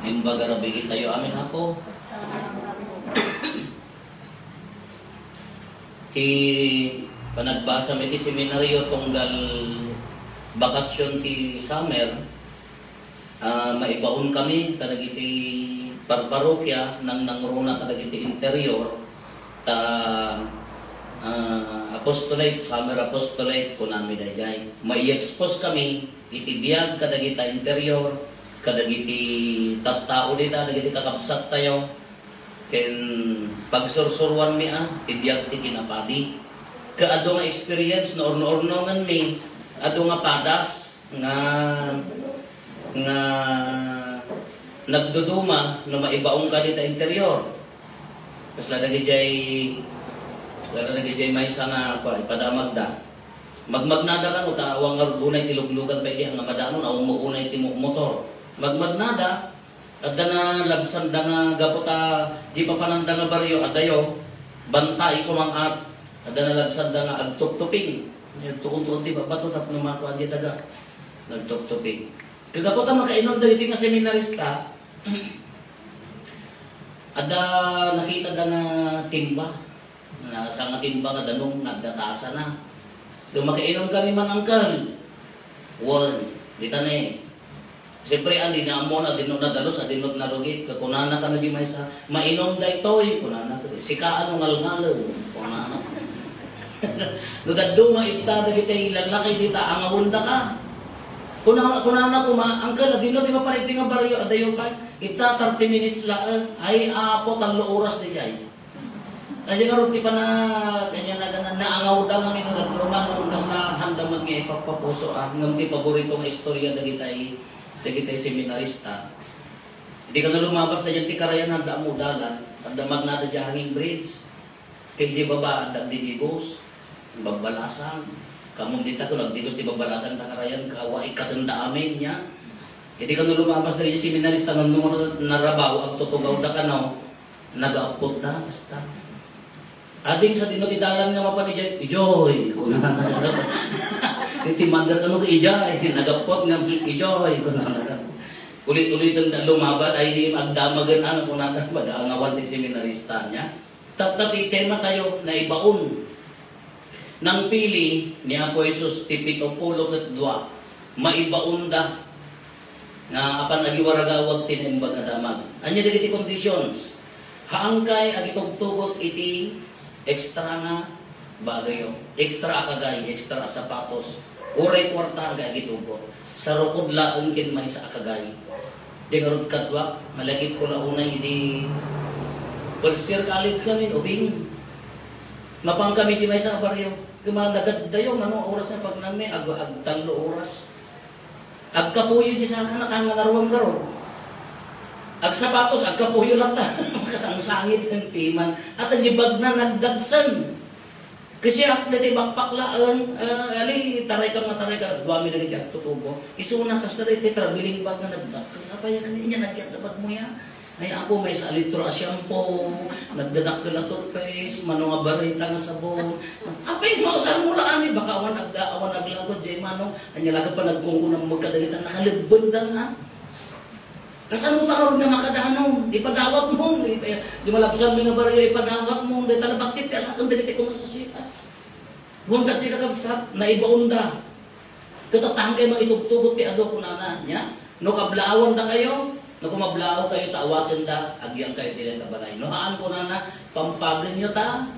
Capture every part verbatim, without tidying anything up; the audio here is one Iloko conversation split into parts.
Imbaga rabii tayo amin, Apo. Ti panagbasam iti seminaryo tunggal bakasyon ti summer, ah, maibaon kami kadagiti parparokia nang nangruna kadagiti interior, ta, ah, apostolate, summer apostolate, kunami dayjay. Mai-expose kami iti biag kadagita interior, kadagiti tattao dita, dagiti kakabsattayo, ken pagsursuruanmi a ti biag ti kinapadi. Ket adu nga experience no urno-urnongenmi, adu nga padas nga, nga nagduduma no maibaon ka dita interior. Kasla dagidiay, kasla dagidiay maysa nga, kua, ipadamagda. Magmagnada kano ta awan ngarud unay ti luglugan pay diha nga madanon, awan mo unay ti mo-, motor. Magmagnada, adda nalabsanda nga gapu ta di papananda nga baryo, adayo, banta isu mang-at, adda nalabsanda nga agtuptuping. Tuon-tuon ti babato tapno makuan ti daga. Nagtuptuping. Kagapu ta makainom dagiti nga seminarista, adda nakitada nga timba. Na, sanga timba nga danum nga adda tasana. Ket makainom kami man, Uncle. Wen, dita ne. Siyempre, andi na ammona, adino nadalus, adino narugit. Ket kunana kano di maysa, "Mainom daytoy," kunana. "Sika ano ngalngalem," kunana. No dadduma ita dagiti lallaki dita, angawendaka. Kunana, kunana koma, "Uncle, adino ti mapanit nga baryo, adayo pay." Ita, thirty minutes laeng. Ay, Apo, tallo oras dayjay. Ay, ngarud ti pana-, kanya na, na, naangawda ngamin no dadduma, ngem kasla handam met nga ipagpapuso, ah, ngem ti paborito nga istorya dagitay, dagitay seminarista. Idi kano lumabas daydiay ti karayan, adda ammo dalan, adda magnada diay hanging bridge. Ket idiay baba, adda agdigos, babbalasang. Kammom dita, kun agdigos ti babbalasang ta karayan, kawa, ikkatenda amin, nia. Idi kano lumabas daydiay seminarista, ngem no narabaw, agtutugawda kano, nagappotda, kasta. Ading sadino ti dalan nga mapan idiay, "Ijoy," kunana. Iti mother kano nga idiay, nagappot nga, "Ijoy," kunana. Ulit-uliten da lumabas, ay, di agdamagen, ano, kunana, pag-aangawan ti seminarista, nia. Tatta ti tema tayo, naibaon. Nangpili ni Apo Jesus ti pito pulo ket dua, maibaonda nga apan agiwaragawag ti Naimbag a Damag. Ania dagiti conditions? Haankay agitugtugot iti extra nga bagayo, extra a kagay, extra a sapatos, uray kuarta nga agitugot. Sarukod laeng ken maysa a kagay. Di ngarud kaduak, malagipko la unay idi first year college kami, ubing. Mapan kami di maysa a barrio. Kumanagad dayo, mano, oras nga pagnanmi, ag-, agtallo oras. Agkapuyo di sana, nakangalaruam garud. Agsapatos, agkapuyo latta. Makasangsangit ang piman. At ang jibagna, nagdagsan. Kasi ak, dati backpack laeng, eh, ali, taray ka, mataray ka, duami na dati agtutubo. Isuna, kas na dati traveling bag nga nagdakkel. Apay, ano, inya nagyan ta bag mo yan? Ay, ako, maysa a litro a shampoo, nagdadakkel a toothpaste, mano nga barita nga sabon. Apay, mausar mo laan, eh, baka awan ag-, awan aglangkod, jay mano, anya laga pa nagkungkunam mo kadagita, nakalagbandan, ah. Kasano ta ngarud nga makadanon? Ipadawat mo, di, di malabsan mi nga barrio, ipadawat mo, di talabakit ka, anak, ang dagiti kumasasita. Buwan kasi kakabsat, naibaon da. Ket attankay mangitugtugot ti adu, kunana, nia? No kablaawan dakayo, no kumablaaw kayo, ta awaten da, agyang kayo ti dayta balay. No haan, kunana, pampagenyo ta,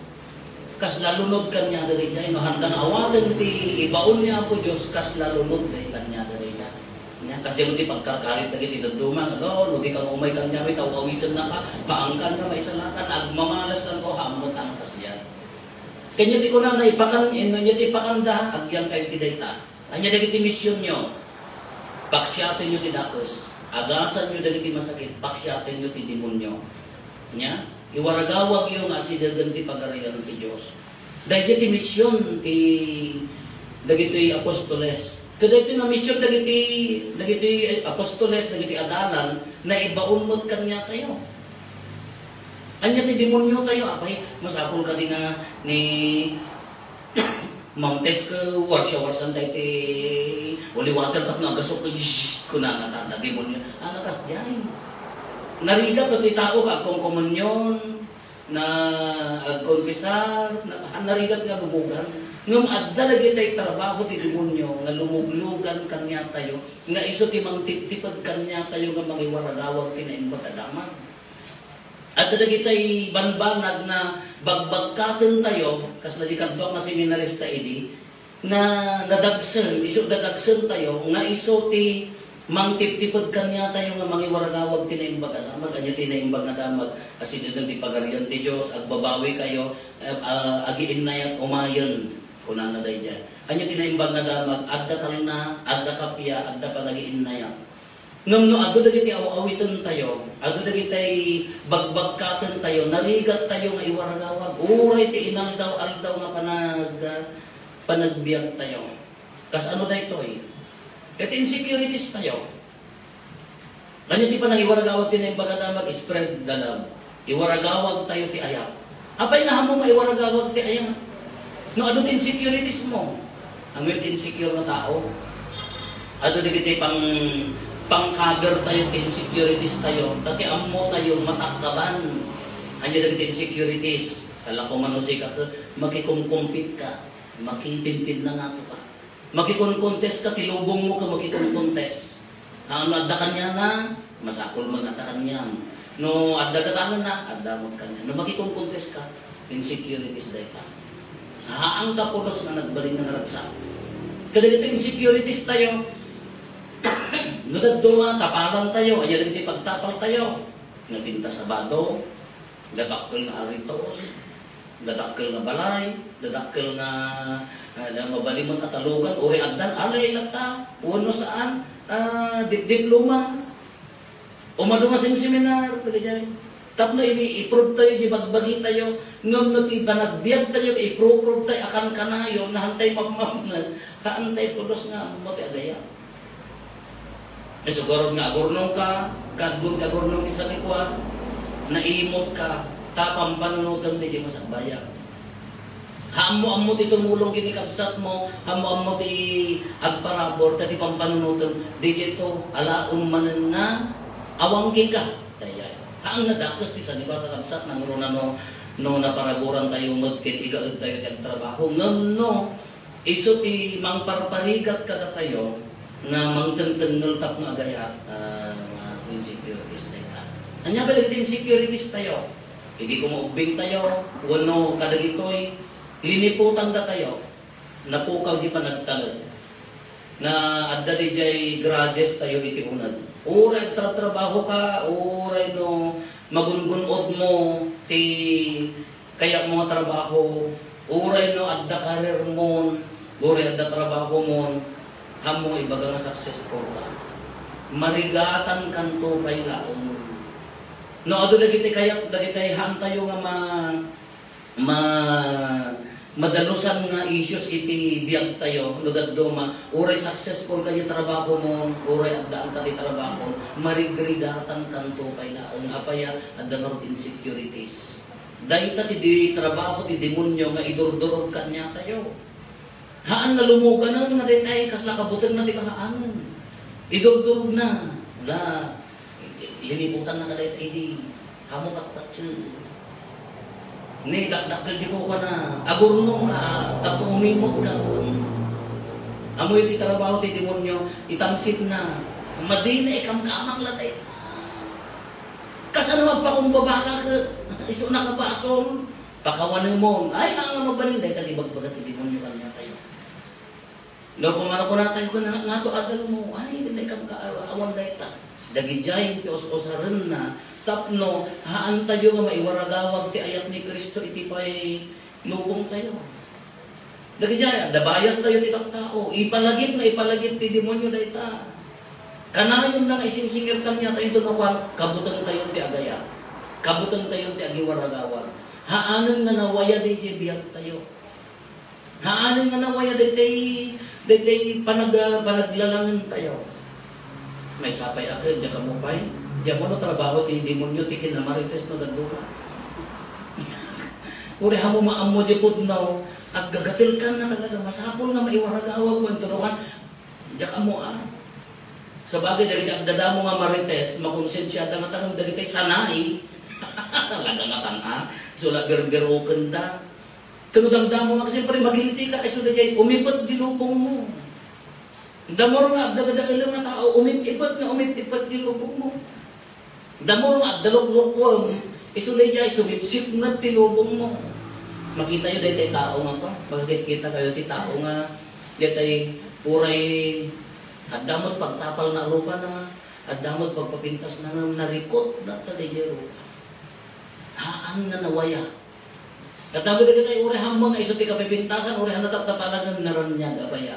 kasla lunod kaniada dayjay. No handang awaten ti ibaon ni Apo Dios, kasla lunod day kaniada dayjay. Nia, kasi mo ti pagkarkarit dagiti dadduma, no, no di ka umay kaniami, taw-awisen na ka, paangkan ka, maisalakan, agmamalas ka, to, hamot ang kasyan. Kanya ti kunana, ipakan, inno niya ti ipakanda, agyang kayo ti dayta. Anya dagiti misionyo, paksiatenyo ti dakes, agasanyo dagiti masakit, paksiatenyo ti demonyo. Nya, iwaragawagyo nga asidegen ti pagarian ti Dios. Daydiay ti mision ti dagitoy apostoles. Kadaytoy nga mision dagiti, dagiti apostoles, dagiti adalan, naibaon met kaniatayo. Anya ti demonyo tayo, apay, masapul kadi nga ni Ma'am Tess ket warsa-warsan tayo ti holy water tapno agasok, ish, kunana ta, na demonyo. Ano kas diay? Narigat ti tao nga agkonkomunion, nga agkonfesar, na, narigat nga lumugan. Ngem adda dagiti trabaho ti demonio nga lumuglugan kaniatayo, nga isu ti mangtiptiped kaniatayo nga mangiwaragawag ti naimbag a damag. Adda dagiti banbanag nga bagbagkatentayo, kasla di kaduak nga seminarista idi, nga nadagsen, isu dadagsen tayo, nga isu ti mangtiptiped kaniatayo nga mangiwaragawag ti naimbag a damag. Ania ti naimbag nga damag? Asidegen ti Pagarian ti Dios, agbabawi kayo, eh, ah, agiinnayat umayen, kunana daydiay. Ania ti naimbag nga damag? Adda talna, adda kappia, adda panagiinnayat. Ngem no adu dagiti aw-awitentayo, adu dagiti bagbagkatentayo, narigattayo nga iwaragawag. Uray ti inaldaw-aldaw nga panag-, panagbiagtayo. Kasano daytoy? Ket insecurities tayo. Ania ti panangiwaragawag ti naimbag a damag? Spread the love. Iwaragawag tayo ti ayat. Apay nga ammo nga iwaragawag ti ayat? No adu ti insecurities mo? Ammo ti insecure nga tao? Adu dagiti pang, pang-cover tayo ti insecurities tayo. Ta ti ammo tayo matakkaban. Ania dagiti insecurities? Kala ko manusika ka, makikumkumpit ka, makipinpinna nga to ka. Makikonkontes ka, ti lubong mo ka makikonkontes. Ano adda kaniana? Masapul man adda kaniam. No adda gatangenna, adda met kaniam. No makikonkontes ka, insecurities dayta. Haan ka pulos nga nagbalin nga naragsak. Kadagiti insecurities tayo, no dadduma, tapalan tayo, ania dagiti pagtapal tayo? Napinta sabado, Dadakkel nga aritos, dadakkel nga balay, dadakkel nga, ah, na mabalin met a talugan, uray addan, alay latta, wenno saan, ah, dipdiploma. Umadu nga simseminar, dagijay. Tapno i-, i-prove tayo, di bagbagi tayo, ngem no ti panagbiag tayo, i-prove-prove tayo, akan kanayo, nahantay mamamnag, haantay pulos nga, ammo ti agayat. Isugarod nga agurnong ka, kadbon ti agurnong isa ti kua, naimot ka, ta pampanunotem ti di masakbayan. Ammo-ammo ti tumulong ken ni kabsat mo, ammo-ammo ti agparabur, ta ti pampanunotem, di dito, alaem manen nga, awangken ka. Dayay. Haan nga dakes ti saniba, kakabsat, nangruna no, no naparaburan tayo met ken igaed tayo ti agtrabaho. Ngem no, Isu ti mangparparigat kadatayo nga mangtengtengngel tapno agayat, ah, mga insecurities tayo. Ania pay dagiti insecurities tayo? Idi kumubbing tayo, wenno kadagitoy, liniputan datayo, napukaw di panagtalek. Na adda dijay grudges tayo iti uneg. Uray agtratrabaho ka, uray no magungun-od mo ti kayat mo nga trabaho, uray no adda career mon, uray adda trabaho mon, ammo nga ibaga nga successful ka. Marigatan kanto pay laeng. No, adu dagiti kayat, dagiti haantayo nga ma-, ma-, madalusan nga issues iti biag tayo, no dadduma, uray successful ka di trabaho mo, uray addaan ka di trabaho, marigrigatankanto pay laeng. Apay a, adda ngarud insecurities. Dayta ti di trabaho ti demonio nga idurdurog kaniatayo. Haan nga lumuganen nga daytay kasla kabutengna ti kahaanen. Idurdurogna. La, liniputanna kadayta idi. Ammo patpatse. Ni dakdakkel ti kukuana. Agurnong ka, tapno umimot ka. Ammo iti trabaho ti demonio, itangsitna. Madina ikamkamang la dayta. Kasano agpakumbaba ka ket isu nakabasol? Pakawanemon. Ay, nga mabalin dayta di bagbaga ti demonio kaniatayo. No, kung ano ko natayo ka na, nga to adal mo, ay, dayta ikam kaawan dayta. Dagidiay ti us-usarenna, tapno, haantayo nga maiwaragawag ti ayat ni Cristo iti pay lubong tayo. Dagiti aya, adda bias tayo ti tattao. Ipalagip nga ipalagip ti demonio dayta. Kanayon lang isingsingir kaniatayo, inton awan, kabuteng tayo ti agayat. Kabuteng tayo ti agiwaragawag. Haanen nga nawaya daydiay biag tayo. Haanen nga nawaya daydiay, daydiay panag-, panaglalangen tayo. Maysa pay a ket, diak ammo pay. Diak ammo no trabaho ti demonio ti kinamarites no dadduma. Uray ammo maammo diay pudno, aggagatilkan nga talaga, masapul nga maiwaragawag wenno tunukan. Diak ammo a. Sabagay, dagiti agdadamo nga marites, makonsensiada nga ta ngem dagiti sanay. Talaga nga tan-, a, sula birbirokenda. Ket no damdamo nga, siyempre, maginti ka, isu daydiay, umipet di lubongmo. Damor nga agdagadaelem nga tao, umip-ipet nga umip-ipet di lubongmo. Damor nga agdaluklukuem, isu daydiay, sumipsipnget ti lubongmo. Makitayo daytay tao nga pa, pagkakitkayo ti tao nga, daytay, uray, adda met pagtapalna a rupana, adda met pagpapintasna nga narikot na ta daydiay rupa. Haan nga nawaya. Kadagiti dagitoy, uray hammong nga isu ti kapipintasan, uray han nataptapalan, naraniag a baya.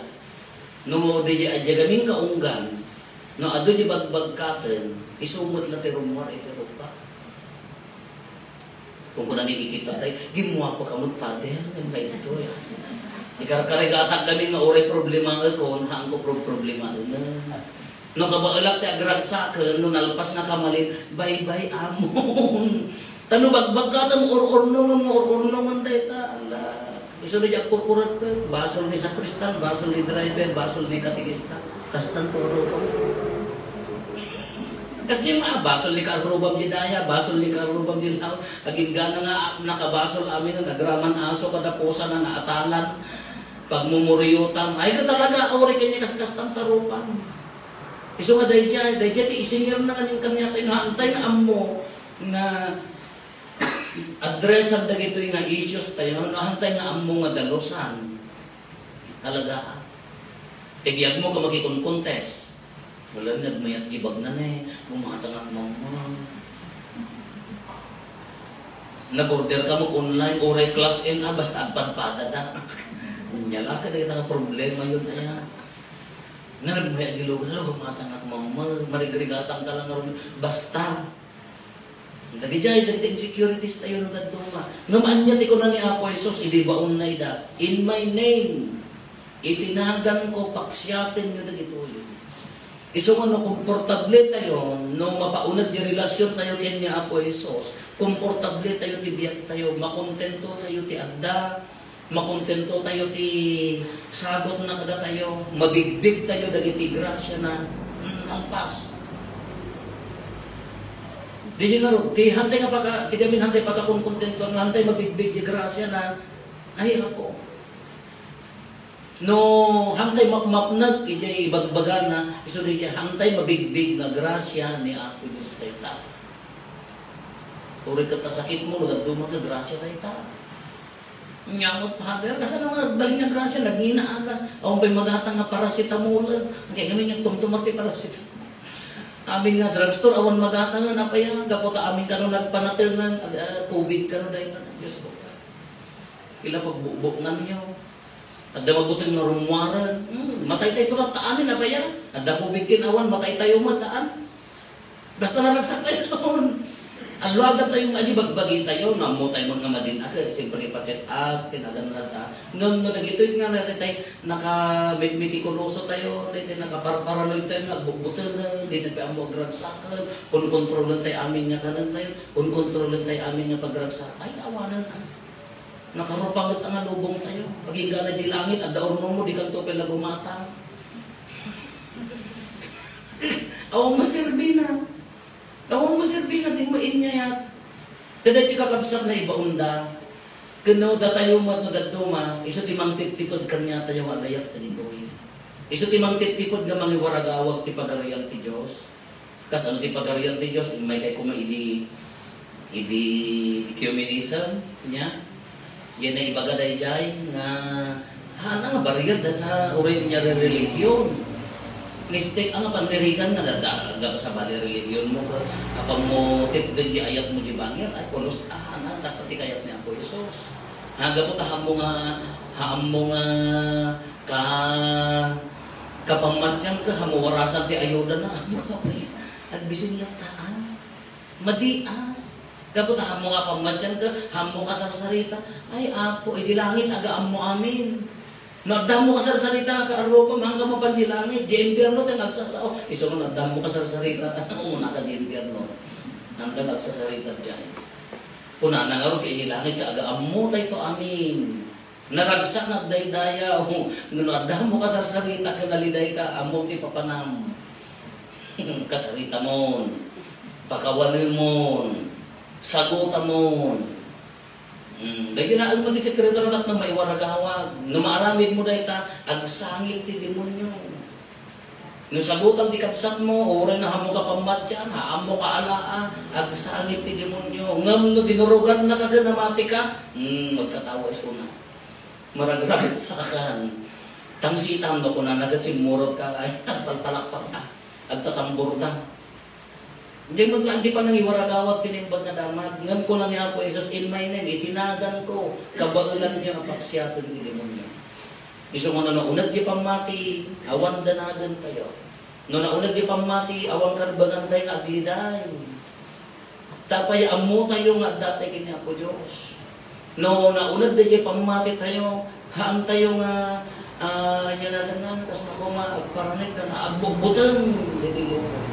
No, di, di, di gamin kaunggan, no, adu di bagbagkaten, isu met la ti rummuar iti rupa. Kung kuna ni ikita, ay, "Gimmuapo ka met, Father," ngem kayto, ya. Ikarkarigatak gamin nga uray problemaekon, haanko pro-, problemaenen. No kabaelak ti agragsaken, no nalpas nga kamalin, baybay-amon. Ta no bagbagkaten, ur-urnongen, ur-urnongen dayta. Ala, isu daydiay agkurkurekpek, basol ni sakristan, basol ni driver, basol ni katekista. Kastan ti urukon. Kas di ma-, basol ni karrubam di daya, basol ni karrubam di law. Aginggana nga nakabasol amin, nagraman aso, kada pusa na naatalan. Pagmumuriutan. Ay, ka talaga, uray ken ni kaskastan ta rupan. Isu nga daydiay, daydiay ti isingirna nga nin kaniatayo, no, haantay nga ammo nga addressan dagitoy nga issues tayo, no, haantay nga ammo nga dalusan. Talaga, ah. Ti biagmo ka makikunkuntes. Wala, nagmayat ibagna ne, bumatangak mamma. Nag-order ka mo online, uray class in, ah, basta agpadpada da. Unya la, kada kita nga problema yun, aya. Nga nagmayat di lugar, bumatangak mamma, marigrigatang ka lang nga ron. Basta, dagijay, dagiti insecurities tayo no dadduma. Ngem ania ti kuna ni Apo Jesus, idi baonna ida, "In my name, iti naganko, paksiatenyo dagitoy." Isu nga no komportable tayo, no mapauneg ti relasyon tayo ken ni Apo Jesus, komportable tayo ti biag tayo, makontento tayo ti adda, makontento tayo ti sagot na kadatayo, mabigbig tayo dagiti grasya na, mm, nalpas. Di ngarud, ti hantay nga paka-, ti gamin hantay pakakonkontento, hantay mabigbig ti grasya na, ay, Apo. No, hantay mapmapnek, ijay ibagbagana, isu di hantay mabigbig nga grasya ni Apo Dios dayta. Uray ket ta sakitmo, no dadduma ket grasya dayta. Nya met, Father, kasano nga nagbalin nga grasya, nagngina agas, awan pay magatang nga paracetamol, kay kami nga tumtumak ti paracetamol. Amin nga drugstore, awan magatang, apay, gapu ta amin kano nagpanatengan, ag-, ah, COVID kano dayta, Dios ko. Ila pagbukbuknganyo. Adda mabuteng nga rummuaren. Hmm, matay tayo latta amin, apay, ah. Adda COVID ken awan, matay tayo met, haan. Basta naragsak tayo. Alluagan tayo nga adi bagbagi tayo, no, ammo tayo nga madin-, ah, siyempre ipa-check up, ken agan na ta. Ngem no dagitoy nga natay, nakamitmitikuloso tayo, natay nakaparparanoid tayo, nga agbukbuteng, di tayo ammo agragsaken, konkontrolen tayo amin nga kanen tayo, konkontrolen tayo amin nga pagragsak. Ay, awanan, ah. Nakarupanget nga lubong tayo. Aginggana di langit, adda urnomo, di kanto pay la gumata. Awan maserbi na. Awan maserbi na, di mainyayat. Kada ti kakabsat na ibaunda. Kano datayo met no dadduma, isu ti mangtiptiped kaniatayo nga agayat kaditoy. Isu ti mangtiptiped nga mangiwaragawag ti Pagarian ti Dios. Kasano ti Pagarian ti Dios? Immay kay koma idi, idi ecumenism, nya? Diay naibaga daydiay nga, haan nga barrier dayta uray nia relihion. Mistik nga pannirigan nga dada, gabsa bali relihion mo, ka-, kapan mo tipden di ayat mo di bangir, ay, pulos, ah, haan, kasta ti kayat ni Apo Jesus. Gapu ta ammo nga, ammo nga, ka-, kapamatian ka, ammo warasan ti ayuda na, Apo, Apo, agbisin latta, ah. Madi, ah. Gapu ta ammo nga pamatian ka, ammo kasarsarita. Ay, Apo, iti langit, aga ammo amin. No adda ammo kasarsarita nga kaarrupam, hanggang mapan di langit, di impierno, tayo nagsasao. Isu nga adda ammo kasarsarita, umuna ka di impierno. Hanggang nagsasarita diay. Kunana ngarud, iti langit ka, aga ammo, tayo to amin. Naragsak nga agdaydayaw. No adda ammo kasarsarita, ken naliday ka, ammo ti papanam. Kasaritamon, pakawanemon, sagotamon. Hmm, daydi laeng met ti sekreto na tapno maiwaragawag. No maaramidmo dayta, agsangit ti demonio. No sagotam ti kabsatmo, uray no haanmoka pammatian, haanmoka alaa, agsangit ti demonio. Ngem no dinurogannaka ken namatika, hmm, magkatawa isuna. Maragragtakan. Tangsitam no kunana ket simmurotka, ay, agpalpalakpakta, agtatamborta. Diay met laeng ti panangiwaragawag ti Naimbag nga Damag. Ngem kuna ni Apo Jesus, "In my name, iti naganko, kabaelanyo a paksiaten ti demonio." Isu nga no nauneg ti pammati, awan danagentayo. No nauneg ti pammati, awan karbangantayo nga agliday. Ta apay, ammotayo nga addatay ken ni Apo Dios. No nauneg daydiay pammatitayo, haantayo nga, ah, ania naganna, kasla koma, agparanekka nga agbugbuteng daytoy lubong.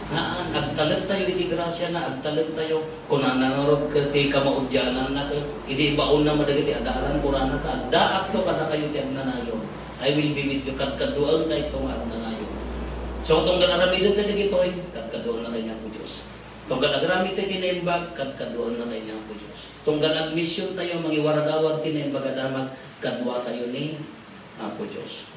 Haan, agtalektayo iti grasiana, agtalektayo. Kunana ngarud ket ti kamaudiananna ket, idi ibaonna met dagiti adalan, kunana, "Addaakto kadakayo ti agnanayon. I will be with you." Kadkaduaenna daytoy nga agnanayon. So, tunggal aramidenta dagitoy, kadkaduaenna kaniak Apo Dios. Tunggal agramitay ti naimbag, kadkaduaenna kaniak Apo Dios. Tunggal agmisiontayo, mangiwaragawag ti Naimbag a Damag, kaduatayo ni Apo Dios.